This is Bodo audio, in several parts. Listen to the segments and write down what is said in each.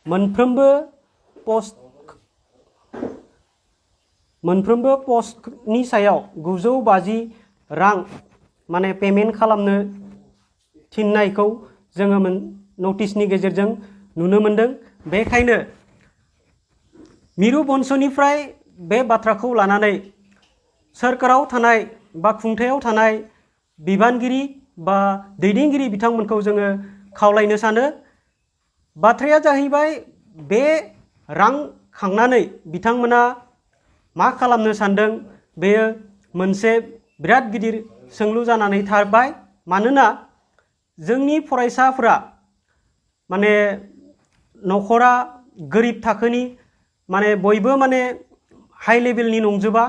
मोनफ्रोमबो पस्टनि सायाव 950 रां माने पेमेन्ट खालामनो थिननायखौ जोङो नटिसनि गेजेरजों नुनो मोनदों। बेखायनो मिरु बंशनिफ्राय बे बाथ्राखौ लानानै सोरखाराव थानाय बा खुंथायाव थानाय बिबानगिरि बा दैदेनगिरि बिथांमोनखौ जोङो खावलायनो सानो। बाथ्राया जाहैबाय बे रां खांनानै बिथांमोना मा खालामनो सानदों बेयो मोनसे बिराद गिदिर सोंलु जानानै थाबाय। मानोना जोंनि फरायसाफोरा माने नखरा गोरिब थाखोनि माने बयबो माने हाई लेभेलनि नंजोबा,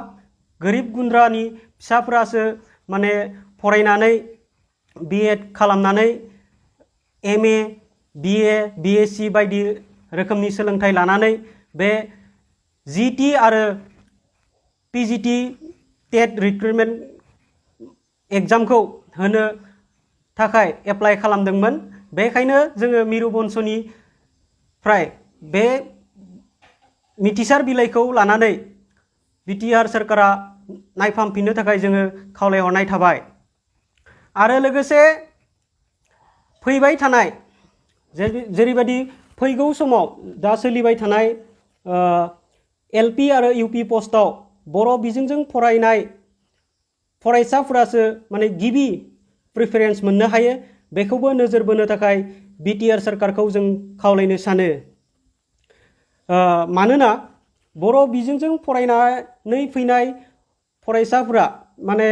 गोरिब गुन्द्रानि फिसाफोरासो माने फरायनानै BEd खालामनानै MA BA BSc बायदि रोखोमनि सोलोंथाइ लानानै बे GT आरो PGT टेट रिक्रुटमेन्ट एग्जामखौ होनो थाखाय एप्लाइ खालामदोंमोन। बेखायनो जोङो मिरु बंशनिफ्राय बे मिथिसार बिलाइखौ लानानै बिटिआर सोरखारा नायफामफिननो थाखाय जोङो खावलायहरनाय थाबाय। आरो लोगोसे फैबाय थानाय जेरैबायदि फैगौ समाव दा सोलिबाय थानाय LP आरो UP पस्टआव बर' बिजोंजों फरायनाय फरायसाफोरासो माने गिबि प्रिफारेन्स मोननो हायो। बेखौबो नोजोर बोनो थाखाय बिटिआर सोरखारखौ जों खावलायनो सानो। मानोना बर' बिजोंजों फरायनानै फैनाय फरायसाफोरा माने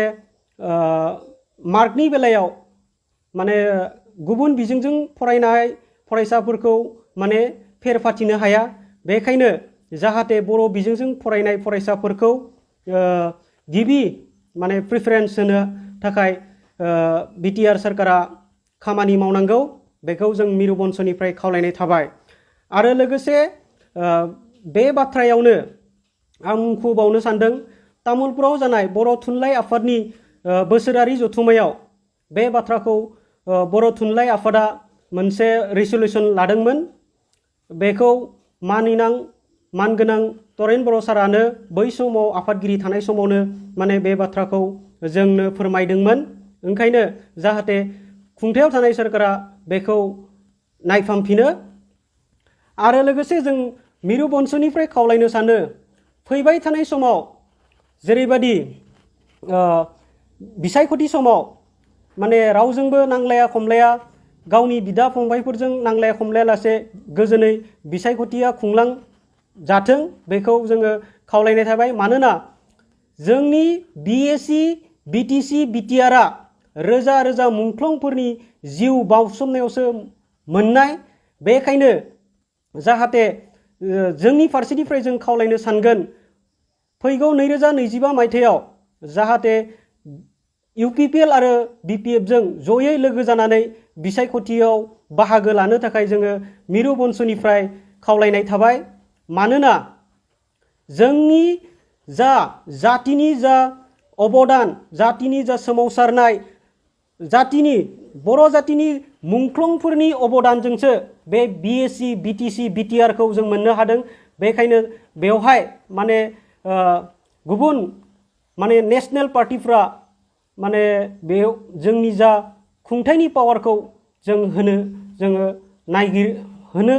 मार्कनि बेलायाव माने गुबुन बिजोंजों फरायनाय फरायसाफोरखौ माने फेर फाथिनो हाया। बेखायनो जाहाथे बर' बिजोंजों फरायनाय फरायसाफोरखौ गिबि माने प्रिफारेन्स होनो थाखाय बिटिआर सोरखारा खामानि मावनांगौ। बेखौ जों मिरु बंशनिफ्राय खावलायनाय थाबाय। आरो लोगोसे बे बाथ्रायावनो आं मुंख'बावनो सानदों, तामुलपुराव जानाय बर' थुनलाइ आफादनि बोसोरारि जथुम्मायाव बे बाथ्राखौ बर' थुनलाइ आफादा मोनसे रिसुलेसन लादोंमोन। बेखौ मानगोनां तरेन बर' सारानो बै समाव आफादगिरि थानाय समावनो माने बे बाथ्राखौ जोंनो फोरमायदोंमोन। ओंखायनो जाहाथे खुंथायाव थानाय सोरखारा बेखौ नायफामफिनो। आरो लोगोसे जों मिरु बंशनिफ्राय खावलायनो सानो, फैबाय थानाय समाव जेरैबायदि बिसायख'थि समाव माने रावजोंबो नांलाया खमलाया, गावनि बिदा फंबायफोरजों नांलाया खमलाया लासे गोजोनै बिसायख'थिया खुंलांजाथों, बेखौ जोङो खावलायनाय थाबाय। मानोना जोंनि BSc BTC BTRआ रोजा रोजा मुंख्लंफोरनि जिउ बाउसोमनायावसो मोननाय। बेखायनो जाहाथे जोंनि फारसेनिफ्राय जों खावलायनो सानगोन, फैगौ 2025 मायथाइयाव जाहाथे UPPL आरो BPFजों जयै लोगो जानानै बिसायख'थियाव बाहागो लानो थाखाय जोङो मिरु बंशनिफ्राय खावलायनाय थाबाय। मानोना जोंनि जातिनि जा अबदान, जातिनि जा सोमावसारनाय, जातिनि बर' जातिनि मुंख्लंफोरनि अबदानजोंसो बे BSc BTC BTRखौ जों मोननो हादों। बेखायनो बेवहाय माने गुबुन माने नेशनेल पार्टिफ्रा माने बेयाव जोंनि जा खुंथायनि पावारखौ जोङो नागिरहोनो